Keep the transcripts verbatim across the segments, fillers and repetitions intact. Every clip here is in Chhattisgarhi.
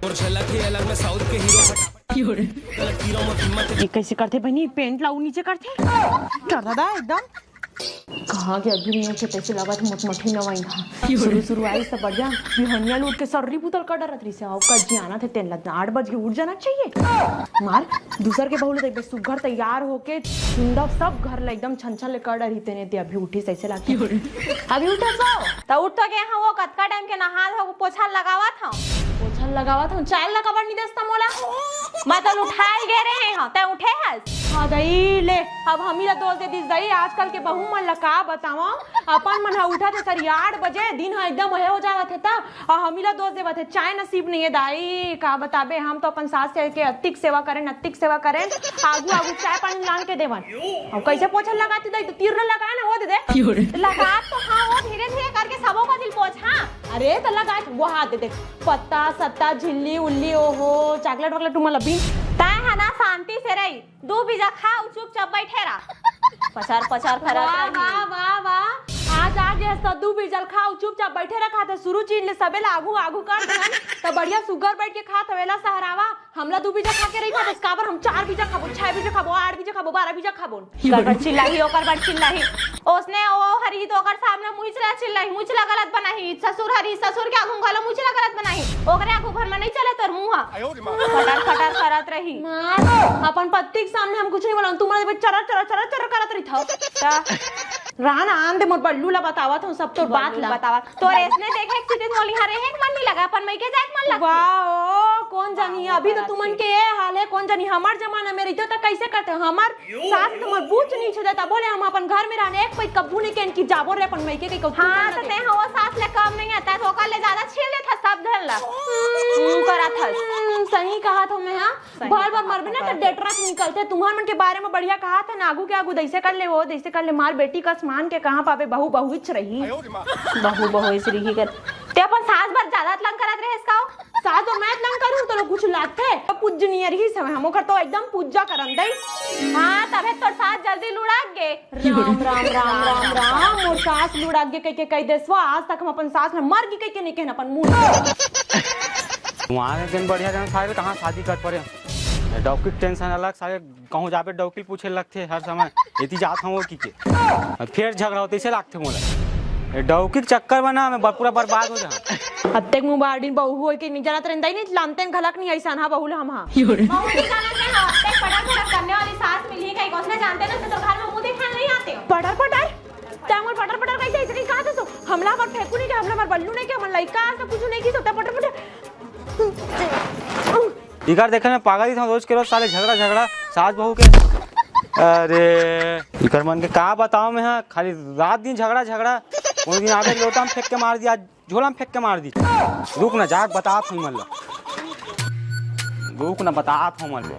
और झलक ही अलग में साउथ के हीरो फटाफट। ये कैसे करथे बहिनी? पेंट ला नीचे करथे। डर दादा एकदम। कहाँ के अभी नहीं उठे, तैसे लागत मटमठी नवाई हा। शुरू शुरू आई सब बढ़िया, बिहनिया लूट के सर्री बुतल का डरत रही से। आओ का जियाना थे तेन लगना, आठ बज के उठ जाना चाहिए। मार, दूसर के बहू ले देख बे, सुग्घर तैयार होके सुंदर सब घर ला एकदम छन छन ले कर डरही तेने ते अभी उठी से, ऐसे लागत। अभी उठे सो। त उठ तो गए हव, वो कतका टाइम के नहा धो पोछा लगावत हव। पोछा लगावत हव, चाय ला काबर नहीं देस त मोला? मैं तो उठाए गे रहे हव, तै उठे हस। हाँ दई, ले, अब हमी ला दोष दे दिस दई। आजकल के बहू मन ला का बतावं, अपन मन ह उठत हे सर आठ बजे, दिन ह एकदम हे हो जावत हे त, अउ हमी ला दोष देवत हे, चाय नसीब नहीं है दाई। का बताबे, हम तो अपन सास के अतिक सेवा करेन, अतिक सेवा करेन, आगू आगू चाय पानी लान के देवन। अब कैसे पोछा लगाती दाई, तो तीर न लगा ना हो दे दे। क्यों रे? तो लगा तो हाँ, वो धीरे धीरे करके सबो का दिल पोछ, हाँ। अरे तो लगा वो हाथ दे दे, पत्ता सत्ता झिल्ली उल्ली, ओहो, चॉकलेट वॉकलेट तुम लबी। तय है ना, शांति से रही, दू बीजा खा अउ चुपचाप बैठे रहा। पचार पचार करत वाह, रही। वाह, वाह, वाह। आज आ गए तो दू बीजल खा अउ चुपचाप बैठे रहा। खाते शुरू चीज ले सबे ला आगू आगू कर देहन। त बढ़िया सुग्घर बैठ के खात हवेला सहरावा। हमला दू बीजा खा के रही खाते, काबर हम चार बीजा खाबो, छह बीजा खाबो, आठ बीजा खाबो, बारह बीजा खाबो। कर बर चिल्लाही, ओकर बर चिल्लाही। ओसने ओ हरी तो ओकर सामने मुइच ला चिल्लाही, मुइच ला गलत बनाही। ससुर हरी, ससुर के आगू घलो मुइच ला गलत बनाही। ओकरे आगू घर में नहीं चले तोर मुंह। फटर फटर करत रही। मार, अपन पति के सामने हम कुछ नहीं बोला, तुम चरर चरर चरर चरर करत रही था। रान आन दे, मोर बल्लू ला बतावत हूँ सब तोर बात ला। बतावा। तोर ऐसने देखे एक सिटी मोली हरे एक मन नहीं लगा, अपन मइके जाए के मन लगथे। वाह, ओ, कौन जानी, अभी तो तुमन के ये हाल है, कौन जानी हमार जमाना में रहिते तो कैसे करते। हमार सास तो मोर बूझ नहीं छुदे, तब बोले हम अपन घर में रहने एक पैक कब्बू नहीं केन की जाबो रे अपन मइके के कौतुक हाँ, करना तो दे। ते हवा सास ले कम नहीं आता, तो ओकर ले ज्यादा छीन लेता सब धन ला। हम्म, करा था। हम्म, सही कहा था मैं, हाँ। सही बार बार कहा मरबे ना था। तो डेटरा से निकलते। तुम्हार मन के बारे में बढ़िया कहा था ना, आगू के आगू दैसे कर ले, वो दैसे कर ले, मार बेटी कस मान के कहाँ पाबे, बहू बहुच रही। बहू बहुच रही कर। ते अपन सास बर ज्यादा तलंग करत रहे इसका हो? सास बर मैं तलंग करूँ तो लोग कुछ लागते। तो पूजनीय रही समय हम ओकर तो एकदम पूजा करन दई। हाँ, तबे तोर सास जल्दी लुढ़क गे। राम, राम, राम, राम, राम, मोर सास लुढ़क गे कह के कह देसवा, आज तक हम अपन सास में मर गी कह के नहीं कहन अपन मुंह। वहाँ के दिन बढ़िया दिन सारे कहाँ शादी कर पड़े। डौकी के टेंशन अलग, सारे कहूँ जाबे डौकी पूछे लगथे हर समय, एती जात हूँ की के। और फिर झगड़ा होते इसे लागथे मोला। ये डौकी के चक्कर में ना मैं बर-, पूरा बर्बाद हो जाऊँ। अत्तेक मुबारक बहू होय के नहीं जानत रहता ही नहीं, लानते घलक नहीं ऐसा ना बहू ला हम हाँ। बहू नहीं जानत है, हाँ, अत्तेक पटक पटक करने वाली सास मिली है कहीं, उसने जानते ना तो घर में मुंह दिखाने नहीं आते हो। पटर पटर? तै मोर पटर पटर कैसे ऐसे कहीं कहा था तो? हमला हमर फेंकू नहीं के, हमला हमर बल्लू नहीं के, हमर लइका आज तक कुछ नहीं की सकता पटर पटर। इकर देखे मैं पागल ही था, रोज के रोज साले झगड़ा झगड़ा सास बहू के। अरे इकर मन के का बताओ मैं, हाँ खाली रात दिन झगड़ा झगड़ा। कोई दिन आगे लोटा में फेंक के मार दिया, झोला में फेंक के मार दी। रुक ना, जाके बतात हूँ मन ला। रुक ना, बतात हूँ मन ला।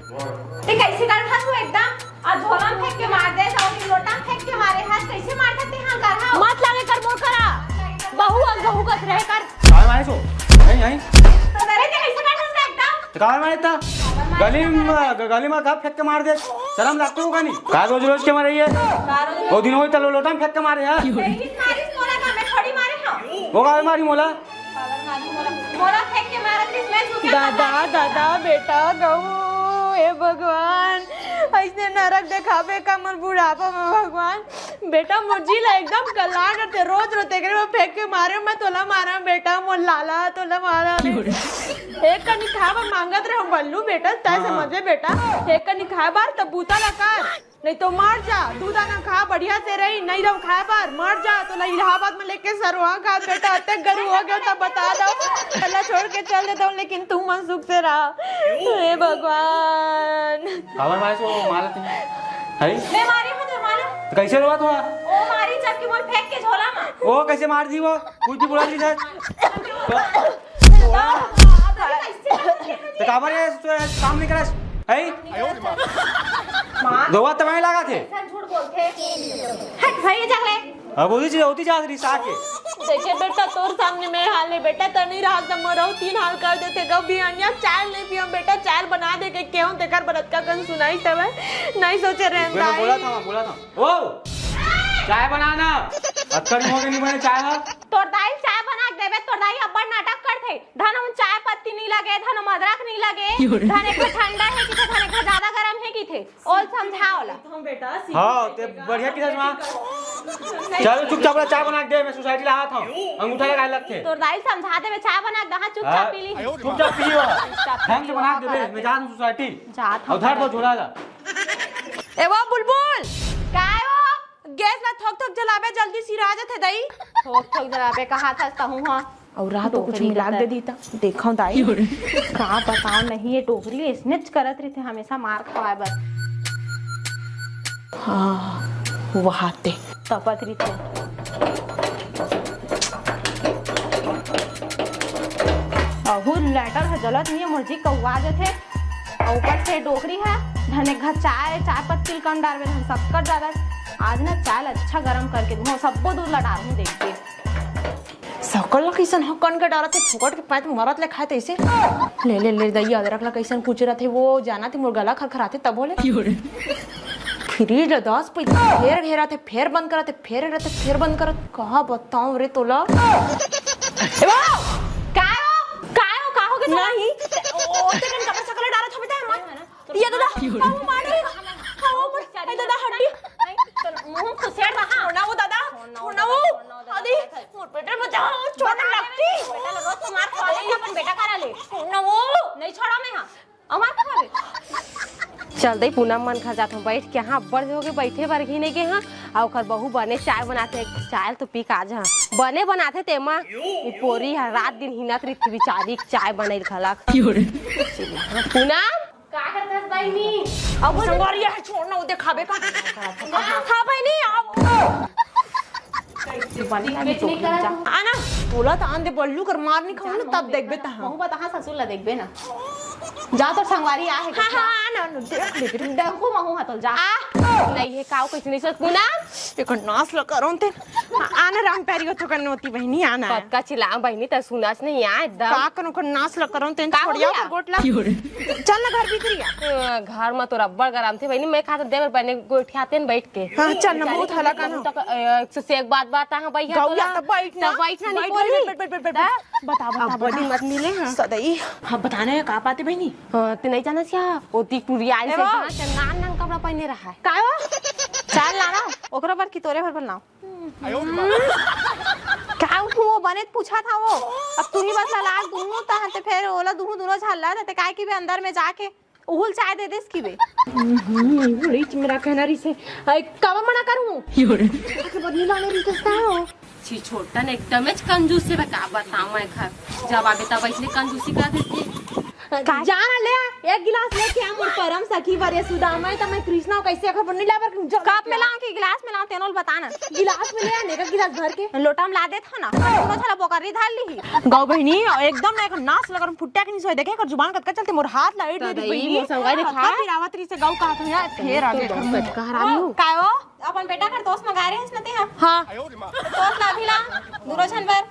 ते कैसे कर था तू एकदम? आ झोला में फेंक के मार दे, तो लोटा में फेंक के मारे, हाथ कैसे मार सकते हैं, कर हाँ? मत लागे कर मोर करा। बहू अन बहू कस रहे कर। काय मारे सो? यहीं, यहीं। तो डरे ते कैसे कर था एकदम? तो काय मारे था? गली में, ग-, गली में का फेंक के मार दे। शर्म लगती होगा नहीं? का रोज रोज के मारे ये? वो दिन होई तलो लोटा में फेंक के मारे यार। तेरी मारिस मोला का, मैं थोड़ी मारे हूँ। वो काय मारी मोला? मोला फेंक के मारत रहिस, मैं झुके दादा, दादा, बेटा, गऊ, हे भगवान, ऐसने नरक देखाबे का मोर बुढ़ापा में भगवान। बेटा, मोर जी ला एकदम कला करते, रोज रोज तेकरे में फेंक के मारे, मैं तोला मारा बेटा, मोर लाला, तोला मारा रे। एक कनी खाए बर मांगत रहे बल्लू बेटा, तय हाँ। समझे बेटा, एक कनी खाए बर तब बूता ला कर। नहीं तो मर जा, दू दाना खा, बढ़िया से रही, नहीं रहो खाए बर, मर जा, तोला इलाहाबाद में लेके सरवा खा, बेटा, अतक गरु हो गयो, तब बता दो, तोला छोड़ के चल देता हूँ, लेकिन तू मन सुख से रहा। हे भगवान। काबर मारे सो माला तूने? है? मैं मारी हूँ तो माला। तो कैसे रोवा तू? ओ मारी जबकि मोर फेंक के झोला में। ओ कैसे मार दी वो? कुछ भी बुला दी सर। तो काबर है, तो काम नहीं करा है? माँ। रोवा तमाई लगा थे। सर झूठ बोलते। हट भाई, ये जगह। अब होती चीज होती जा रही साथ के। देखे बेटा, तोर सामने मैं हाल है बेटा, तनी रात में मरो तीन हाल कर देते, कभी अन्य चाय नहीं पियो बेटा, चाय बना दे के क्यों तेकर बरत का गन सुनाई तब नहीं सोचे रहन मैं बोला था, बोला था। ओ, चाय बनाना। अक्कर मुंह के नहीं बने चाय हा। तोर दाई चाय बना के देबे, तोर दाई अब्बड़ नाटक करथे। धन उन चाय पत्ती नहीं लगे, धन लगे, धने का ठंडा हे किथे, धने का ज्यादा गरम हे किथे, ओला समझा ओला। हाँ, ते बढ़िया किथे। चल चुपचाप ओला चाय बना के दे, मैं सोसाइटी ला आत हूँ। अंगूठा लगा लगथे। तोर दाई समझा देबे, चाय बना के दे, हाँ, चुपचाप पी ली। चुपचाप पी। ढंग से बना के दे, मैं जात हूँ सोसाइटी। जात हूँ। उधर तो झोला ला। ए वो बुलबुल, काय वो? गैस ला थोक थोक जलाबे, जल्दी सिरा जथे दई। थोक थोक जलाबे कहा था तहूँ हा। अउ रात तो कुछ मिला दे दी ता, देखा दाई। का बताओ नहीं, ये डोकरी इसने करत रहिथे हमेशा मार खवाए बर। हाँ, वहाते तपत रहिथे। अहू लाइटर ह जलत नहीं हे, मोर जी कौवा जथे। अउ ऊपर से डोकरी ह धने घर चाय, चाय पत्ती ल कम डारबे, धन शक्कर ज्यादा। आज ना चाय ल अच्छा गरम करके दूँ, सब्बो दूध ल डारहूँ देख के। सकल ल कइसन हकन के डारत हे, फोकट के पैंत मरत ले खाए तइसे। ले, ले, ले, दई अदरक ल कइसन कुचरत हे, वो जाना थे मोर गला खरखराथे तभो ले। फ्रिज ल दस पइत फेर घेरत हे, फेर बंद करत हे, फेर रहिथे, फेर बंद करत, का बताओ रे तोला। ए बा! काय हो? काय हो? का हो गे तोला? नहीं। ओ, ओ, ते कन कपड़ा सकल डारत हवे ते हमर। ये दादा, हम मारे। ओ, ए दादा, हड्डी। मुंह खुसेड़ रहा। छोड़ना वो दादा, छोड़ना वो। अरे, मोर बेटा बचाओ, छोड़ ना लगती। बेटा ला रोज मार खवा ले, अपन बेटा करा ले। छोड़ना वो। नहीं छोड़ा मैं, हाँ। अउ मार खा ले। चल दई, पूनम मन घर जात हूँ, बैठ के, हाँ, अब्बड़ हो गे, बैठे बर घी नहीं गे, हाँ। अउ ओकर बहू बने चाय बनाथे, चाय तो पी के आ जा। बने बनाथे तेमा, ई पोरी ह रात दिन हिनत रहिथे बिचारी, चाय बनइल घलक। पूनम, का करत हस बहिनी? अब संगवारी ह, छोड़ ना, वो देखाबे का। हाँ बहिनी, अब। आना, बोला त आन दे, बल्लू कर मार नहीं खाऊं ना, तब देखबे तहाँ। महू बताहा ससुर ला देखबे ना। जा तोर संगवारी आहे हाँ, हाँ, आना, आना, देख ले, देख। डंकू महू हा तोल जा। आ, नहीं हे, काऊ कइसे नहीं सोच पूनम? एकर नास ल करों ते। आना राम प्यारी, ओ तो करने होती बहिनी, आना। कतका चिल्लाओं बहिनी, त सुनाच नहीं आ एकदम। का करों, ओकर नास ल करों ते, का हो छोड़िया गया? ओकर गोट ला। चल ना घर भीतरिया। अ, घर म तो रब्बड़ गरम थे बहिनी, मैं कहा तो देवर बने गोठियाते न बैठ के। हाँ, चल ना, बहुत हला का ना। तो, अ, एक से एक बात बात, हाँ भैया, गौया, तोला। तब बैठ ना। तब बैठ ना, बैठ, निपोरी। बैठ, बैठ, बैठ, बैठ, बैठ। बता, बता, अब बता। बड़ी मत मिले, हाँ। सदई। हाँ, बताना है, का बात है बहिनी? हाँ, ते नहीं जाना क्या? ओती टुरिया आई ए से वो। जहाँ ते नान नान कपड़ा पहने रहा है। का हो? चाल लाना, ओकरा पर की तोरे भर पर लाओ। का वो बने पूछा था वो। अब तू ही बस लाग दूनू तहन ते फेर ओला दूनू दूनों झल्ला ते काय की बे अंदर में जाके उहुल चाय दे देस की बे। हम्म, बड़ी मेरा कहना रही से। आई, कावा मना करूँ? योरे। आके बदली लाने रही से हो। छी छोटन एकदम च कंजूस से बता, बता मैं घर। जब आबे तब इसने कंजूसी कर देते। का? जाना ले, एक गिलास लेके आ, मोर परम सखी बर ये सुदामा है, त मैं कृष्णा कैसे अखर बन्नी लाबर कप में लाऊं कि गिलास में लाऊं, तेनोल बता ना। गिलास में ले आ, लेकर गिलास भर के। लोटा में ला देत हो ना, कोनो छला बोकरी धार ली। गौ बहिनी, एकदम ना एक नास लगर फुट्टा के नहीं सोए, देखे, एकर जुबान कतका चलते, मोर हाथ ला इट तो देती दई, बहिनी। मोर संगवारी देखा। कतका पिरावत रही से गौ कहत हो यार, फेर आ गए। कतका हरामी हो। काय हो? अपन बेटा कर तोस मंगाए रहे हस न ते हा? हाँ। तोस ला अभी ला, दूनो झन बर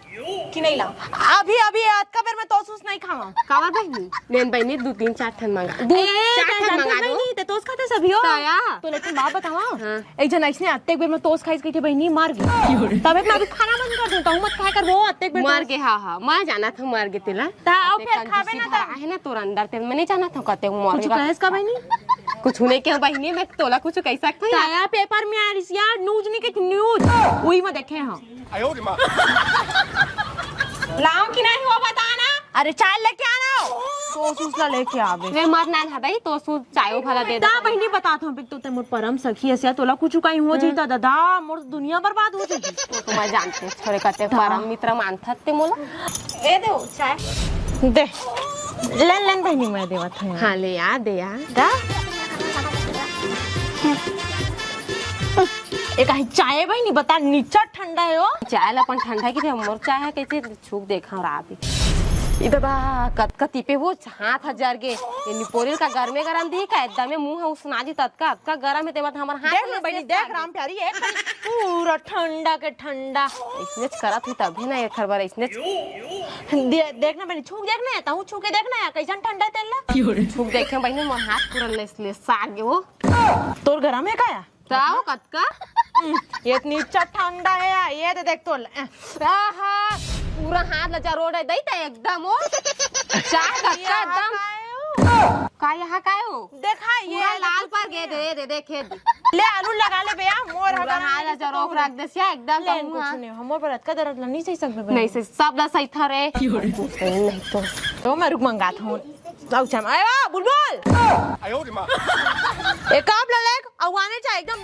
कि नहीं ला? अभी, अभी अतका बेर में तोस उस नहीं खावा। काबर बहिनी? लेन बहिनी, दू तीन चार ठन मंगा। दू ए, चार ठन मंगा दो। बहिनी, ते तोस खाते सभी हो। ताया। तो लेकिन बात बतावा। हाँ। एक झन अइसने अतेक बेर में तोस खाइस कहिथे बहिनी, मर गे। तबे मैं अभी खाना बंद कर दूं, तहूं मत खाए कर वो अतेक बेर मर तोस गे, हाँ, हाँ, मैं जाना था मर गे तेला। ता अउ अतेक फेर खाबे कंजूसी ना भरा ता। है ना तोर अंदर, तेल मैं नहीं जाना था कते मर कुछ गे। कहेस का बहिनी? कुछ नहीं क्या बहिनी, मैं तोला कुछ कह सकता हूँ? ताया पेपर में आ रही यार, न्यूज नहीं के न्यूज, वही में देखे हम। लाऊं कि नहीं वो बताना। अरे चाय लेके आना। तो सूसला लेके आवे। वे मत ना हटाई, तो सूस चायो भला दे दे। ता बहिनी बतात हूँ, तो ते मोर परम सखी हसिया, तोला कुछ कहीं हो जाई ता दादा, मोर दुनिया बर्बाद हो जाई। तो तुम्हारे जानते, छोरे कहते परम मित्र मानथत ते मोला। ए दे चाय। दे। लेन, लेन बहिनी, मैं देवत हूँ। हाँ, ले आ, दे आ। दा। ए, काहे चाय बहिनी, बता, नीचा ठंडा है हो। चाय ला अपन ठंडा की थे, मोर चाय है कैसे छूक देखा और आप ही। ई दादा, कतका तीपे वो हाथ हजार गे। ये निपोरिल का गरमे गरम दी का, एकदमे मुंह उसना जी, ततका, अतका गरम है, ते मत हमर हाथ देख ना बहिनी, देख राम प्यारी, एक पूरा ठंडा के ठंडा। इसने करत ही तभी ना, एक हर बार इसने दे-, देख ना बहिनी, छू के देख ना, तहूं छू के देख ना, कैसन ठंडा तेल ला। छू के देखे बहिनी, मोर हाथ पूरा लेस, लेस सार गे वो। तोर गरम है का या? ताओ कतका? ये इतनी अच्छा ठंडा है यार, ये दे देख तो। आहा, पूरा हाथ लचा रोड है, दई ता एकदम हो। चाय कतका एकदम। का यहाँ का हो? देखा, ये पूरा लाल पर गे दे, दे, देखे दे। ले, आलू लगा ले बे, मोर पूरा हटा हाल ले, जरो तो रख दे सिया, एकदम ले, कहूँ कुछ हाँ। नहीं, हमर पर अतका दर्द ल नहीं सही सकबे बे। नहीं सही, सब ला सही था रे। नहीं तो। तो मैं रुक मंगात हूँ। जाऊ छम, आयो, बुलबुल। एक आप ललेक, अउ आने चाहिए, एकदम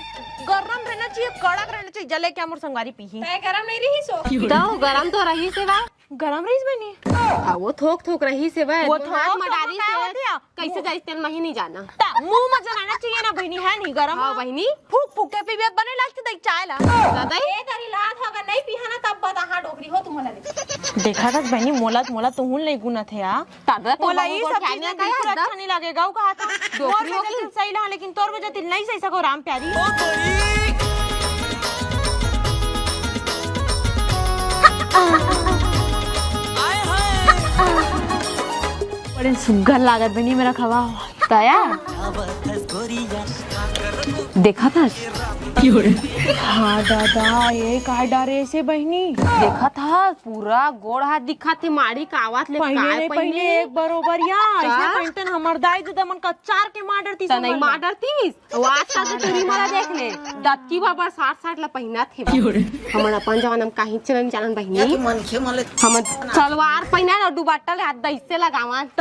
गरम रहना चाहिए, कड़क रहना चाहिए, जले क्या मोर संगवारी पीही। तय गरम नहीं रही सो। तो गरम तो रही से बा। गरम रहीस बहिनी। हाँ, वो थोक थोक रहीस हे, वो हाथ थोक मा थोक डारिस का हे। होथे? कैसे जाइस तेन मा ही नहीं जाना। ता मुंह मा जनाना चाहिए ना बहिनी, है नहीं गरम हाँ मा? बहिनी। फूक फूक के पीबे बने लगथे देख चाय ला। दादा ए तरी लात हो अगर नहीं पीहा ना तब बता हाँ डोकरी हो तुम्हारा। देखा था बहिनी मोला मोला तो हुन नहीं गुना थे आ। दादा तो मोला बहुत ई सब गोठिया चीज नहीं ना कहे बिल्कुल एकदम। अच्छा नहीं लगेगा वो कहा था। डोकरी मोर हो वजह की? से सही रहा लेकिन तोर वजह से नहीं सही सको राम प्यारी। बड़े सुग्घर लागत बहिनी मेरा खवा। दया। देखा था? हाँ दादा, ये का डारे से बहिनी? देखा था? पूरा गोड़ हाथ दिखा थे, माड़ी कावत ले पहने काय नहीं, पहने? पहने एक बरोबर या, का? ऐसे पहनते न हमर दाई ददा मन का चार के मार डरती त नहीं समझ मार ला। डरतीस? वो आजकल के टूरी मन ला देख ले, दतकी बाबा साठ साठ ला पहिनत हे। हमन अपन जमाना म काहीच नइ जानन बहिनी। या तो मनखे मन ले हमन सलवार पहिनन अउ दुपट्टा ले हाथ दइसे लगावन। त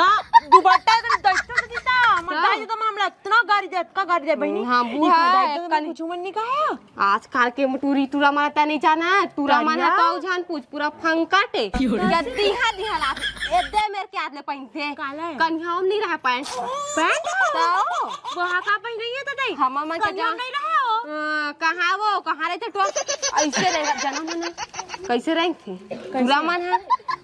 दुपट्टा के दइसे से जीता, हमर त? दाई तो हमला इतना गारी दे, इतना गारी दे बहिनी। हाँ, बुआ, इतना दाई तो कन- कुछ मन नहीं कहा। आजकल के टूरी टूरा मन त नहीं जाना, टूरा मन करिया। तो जान पूछ, पूरा फंकट हे। या दिहा दिहा ला, ए दे मेर के आदले पहिनथे। काला हे? कन्हिया म नहीं रहा पैंट। पैंट? तो? वो हा का पहिने हे तो दई? हमर मन के कन्हिया जा- म नहीं रहा हो। हाँ, कहाँ वो? कहाँ रहिथे टोर? ऐसे रहेगा, जनम मन। कैसे रहेंगे? टूरा मन हा?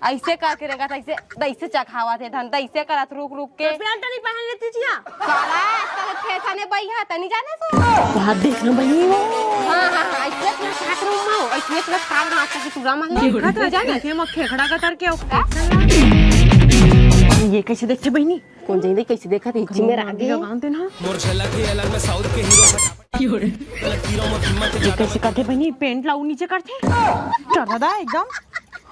ऐसे करके रहेगा, ऐसे, ऐसे चखावत हे धन, ऐसे करत रुक रुक के। तो पैंट नहीं पहन लेती जिया? काला, आजकल फैशन हे बई हा, तनी जाने से? बात देखना बहिनी वो। हाँ, हाँ, हाँ, ऐसे इतना साथ रूम में हो, ऐसे इतना साथ हाथ के टूरा मन। देखत रह जा, देखे मक्खे खड़ा कतर के। ये कैसे देखथे बहिनी? कोन जानी कैसे देखत हे, इच्ची मेर आगे। लगान तेन हा। मोर झलक ही अलग में साउथ के हीरो फटाफट। ये कैसे करथे बहिनी? पैंट ला नीचे करथे। चढ़ा दा एकदम।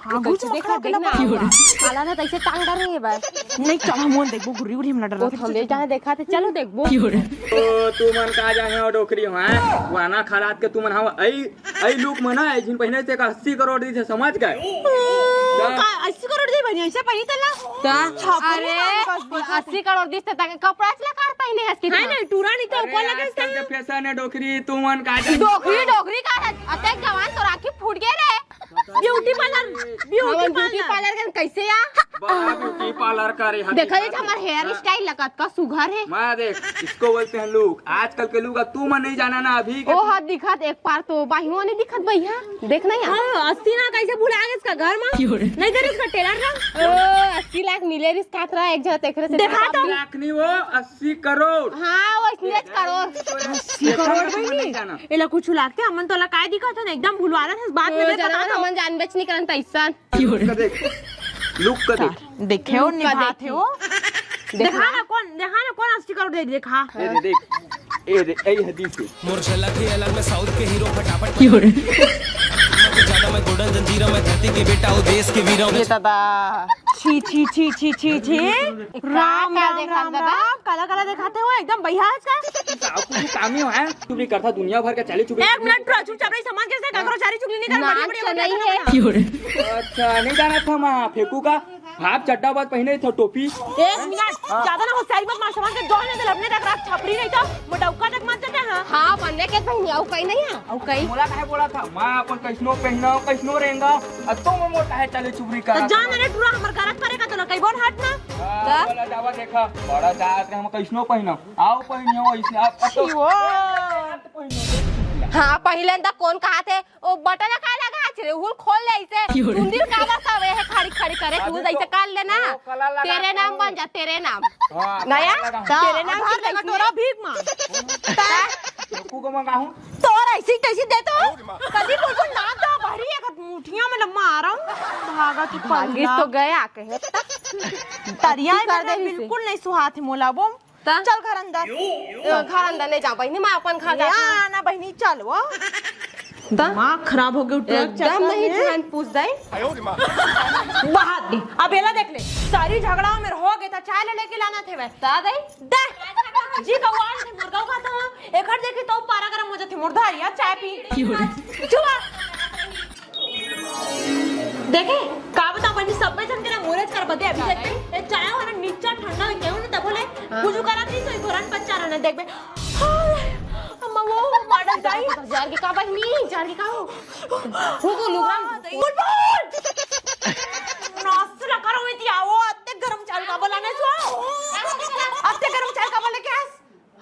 हाँ, कैसे घुस देखा, मखरा के देखना। लगा। काला ना तैसे टांग डारे हे बस। नहीं, चल, हम देखबो, गुर्री उर्री हमला डरा वो के थमले चल। जहाँ देखा थे, चलो देखबो। ओ, तू मन का जाने हो डोकरी हो, हैं? वाना खरात के तू मन हव, ऐ, ऐ लुक मन है, जिन पहिने से का अस्सी करोड़ दी थे, समझ गए? का अस्सी करोड़ दी बनी, ऐसे पहिने तला? का? छापा अरे, नहीं बस, बस। अस्सी करोड़ दी थे, ताके कपड़ा चला कार पहिने हस की है था? नहीं, टूरा नहीं तो अरे, ऊपर लगे आजकल के फैशन है डोकरी, तू मन का जाने? डोकरी, डोकरी का है? अतक जवान तो राखी फूट गए रे। ब्यूटी पार्लर, ब्यूटी हमन ब्यूटी पार्लर। पार्लर के कैसे या? बड़ा ब्यूटी पार्लर करे हती। देखा ये हमर हेयर स्टाइल लगत का सुघर है। मैं देख, इसको बोलते हैं लुक। आजकल के लुक अब तू मन नहीं जाना ना अभी के ओ तू हा दिखत एक पार तो बाहियों नहीं दिखत भैया। देख ना या। हाँ, अस्सी ना कैसे भुला गए इसका घर में? नहीं दे इसका टेलर ना। ओ, अस्सी लाख मिले रिस कात रहा एक जगह तेकरे से देखा तो। लाख नहीं वो, अस्सी करोड़। हाँ, वो इसने करोड़। अस्सी करोड़ बहिनी। एला कुछ लागथे, हमन तोला काय दिखत हन? एकदम भुलवारत हस, बाद में ओ, देख जना बता तो। हमन जान बेच नहीं करन तैसन। लुक का देख, लुक का देख। देखे हो, लुक का निभाते देखी। हो। देखा देखा ना कौन, देखा ना कौन अस्सी करोड़ दे देखा। ए दे देख, ए दे, ए हदीस है। मोर झलक ही अलग में साउथ के हीरो फटाफट। ज्यादा मैं गोल्डन जंजीरा, मैं धरती के बेटा, वो देश के वीरा। ये दादा। छी, छी, छी, छी, छी, छी। राम, का राम, देखा राम, दादा? राम। काला, काला देखाते हो, एकदम बहिया है इसका। साहब, कुछ काम ही है। तू भी करता दुनिया भर का चाली चुपड़ी। एक मिनट, रुक, चुपचाप रही, समझ कैसे? ककरो चाली चुगली नहीं कर, नाक बढ़िया, बढ़िया तो नहीं बोलते है। हैं। अच्छा, नहीं जाना था मैं, फेंकू का? हाफ चड्डा बात पहिने था, टोपी। एक मिनट, हाँ। ज्यादा ना होशियारी मत मार, समझ के दो ने दिल अपने तक रात छपरी नहीं था, मोटौका तक मत जाते हैं। हाँ, बनने के पहिने, अउ कहीं नहीं है। अउ कहीं? बोला था, बोला था, मैं अपन कैसनो पहना, कैसनो रहेंगा, अब तो मैं मोटा है, चाली चुपड़ी तो कर। जान रे, टूरा हमर गरज पड़ेगा तो ना, कहीं बोल हट ना। हाँ, का? बोला जावा देखा, बड़ा जात हम कैसनो पहिना, आओ पहिनियो इसने, आप, आप तो छी, वो। हाँ, पहिले त कौन कहा थे, ओ बटन का लगा रे, हुल खोल ले इसे। क्यों रे? सुंदर काला सब है खड़ी खड़ी करे, अबे तू तो ऐसे कर लेना। वो कला लगा तेरे नाम के बन जा, तेरे नाम। हाँ, नया? कला लगा। तेरे नाम आधार की लगा कैसी तोरा है? भीख मांग। ता? तू को मंगाऊं? तोर ऐसी तैसी दे तो। कदी बोल बोल ना तो भरी है, मुठिया में लम्मा आ रहा हूँ। भागा तू भागिस पगला। तो गया कहे। तरिया कर में दे इसे। बिल्कुल नहीं सुहात है मोला वो। ता? चल घर अंदर। ए, घर अंदर नहीं जा बहिनी, मैं अपन घर जाती हूँ। ना बहिनी, चल वो। ता? दिमाग खराब हो गया, ट्रक एकदम चक्कर नहीं में। ध्यान पूछ दे। बाहर दे। अब एला देख ले। सारी झगड़ा मेर हो गे, त चाय ले लेके लाना थे वै। ता दई? दे। जी का वाल थे मुर्गा का तो। एकर देखी तो पारा गरम हो जाथे, मुर्दा यार चाय पी। चुआ। देखे, का बता, अपन सब झन के ना मुरझ कर बदे अभी देखे। ए चाय वाला नीचा ठंडा हो गया ना, तब बोले, हाँ। कुछ करत नहीं, सोई घरन बच्चा रहना, देख बे। हाय, अम्मा वो मॉडल दाई। जार के का बहिनी, जार के का हो? वो तो लुगान। बोल, बोल। नस लगा रहो इति आओ, अत्ते गरम चाय का बोला नहीं सो। अत्ते गरम चाय का बोले क्या?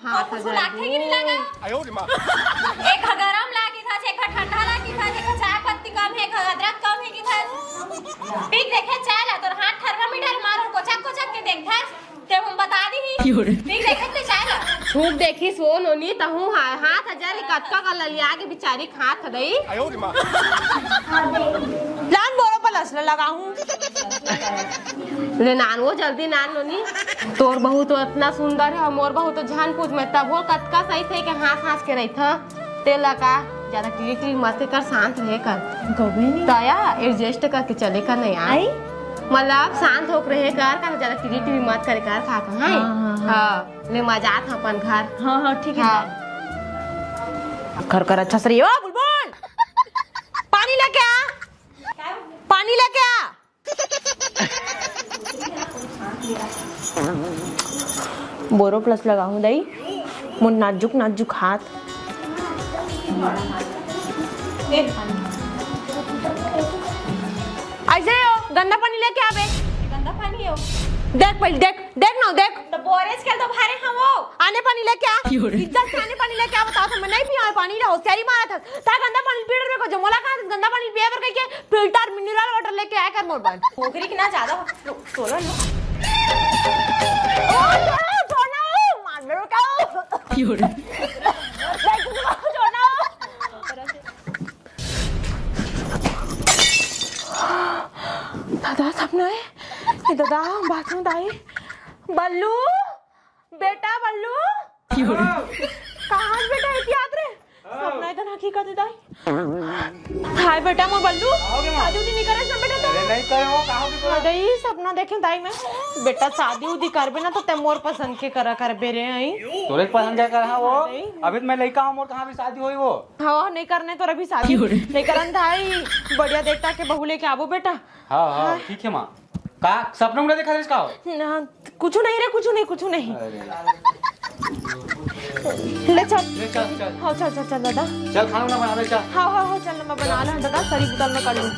हाँ, और कुछ लागे कि नहीं लागा? आयो रे माँ। एक हा गरम लागी था, एक हा ठंडा लागी था, एक हा चाय पत्ती कम है, एक हा अदरक कम है कि था। पीक देखे चाय ला, तोर हाथ थर्मामीटर मारो, कोचक कोचक के देख था। ते हम बता दी ही। क्यों रे? पीक देखे ते चाय ला। छूट देखी सो नोनी, तहूँ हा-, हाथ हजार ही कतका का ललिया के बिचारी खात दई। आयो रे माँ। लान बोरो पलस ल लगाहूं। ले नान वो जल्दी नान नोनी। तोर बहू तो अतना सुंदर हे, मोर बहू तो झन पूछ, मैं तब वो कतका सही सही के हाँस हाँस के रहिथंव। ते ला का ज्यादा टीवी टीवी मत कर, शांत रहे कर। कबे नहीं। तया एडजस्ट करके चले कर नहीं यार। आई? मतलब शांत होके रहे कर, का ज्यादा टीवी टीवी मत करे कर, का कहा है? हाँ, हाँ, हाँ। हाँ, ले मैं जात हूँ अपन घर। हाँ, हाँ, ठीक है। हाँ। घर कर अच्छा से रहिए। ओ बुलबुल, पानी लेके आ, पानी लेके आ। बोरो प्लस लगाहूं दई, मोर नाजुक नाजुक हाथ। ऐसे हो, गंदा पानी लेके आवे। गंदा पानी हो। देख पहले, देख, देख ना, देख। तो बोरेज के तो भारे हम वो। आने पानी लेके आ। क्यों रे? इज्जत से आने पानी लेके आ, बताओ तो मैं नहीं पिया पानी ला, होशियारी मारा था। ता गंदा पानी पी रहे को, जो मोला कहा था, गंदा पानी पिया बर कह के फिल्टर मिनरल वाटर लेके आया कर मोर बर। ओकरी के ना ज्यादा हो, सोलो ना। ओ, छोड़ो, छोड़ो, मार मेरे को। क्यों रे? नहीं, तुम छोड़ो। दादा, सपना है। ए दादा, बाथरूम दाई। बल्लू, बेटा बल्लू। क्यों रे? कहाँ है बेटा, एक याद रे? सपना है, धन हकीकत है दाई। हाय बेटा, मोर बल्लू। आओगे माँ? शादी उदी नहीं करे ना बेटा तो? अरे नहीं करे हो, कहाँ भी करे? अरे, ये सपना देखे दाई मैं। बेटा, शादी उदी करबे ना तो ते मोर पसंद के करा करबे रे, आई। तोरे पसंद के करा वो? नहीं। अभी तो मैं लइका हूँ, मोर कहाँ भी शादी होई वो? हाँ, नहीं करने तो अभी शादी। क्यों रे? नहीं करन दाई, बढ़िया देखता के बहू लेके आबो बेटा। हाँ, हाँ, हाँ। ठीक है माँ। का सपना उपना देखा था इसका? ना, कुछ नहीं रे, कुछ नहीं, कुछ नहीं। अरे। ले चल। ले चल, चल। हाँ, चल, चल, चल दादा। चल, खाना वाना बना ले, चल। हाँ, हाँ, हाँ, चल, मैं बना ला दादा, सरी बोतल में कर लूँ।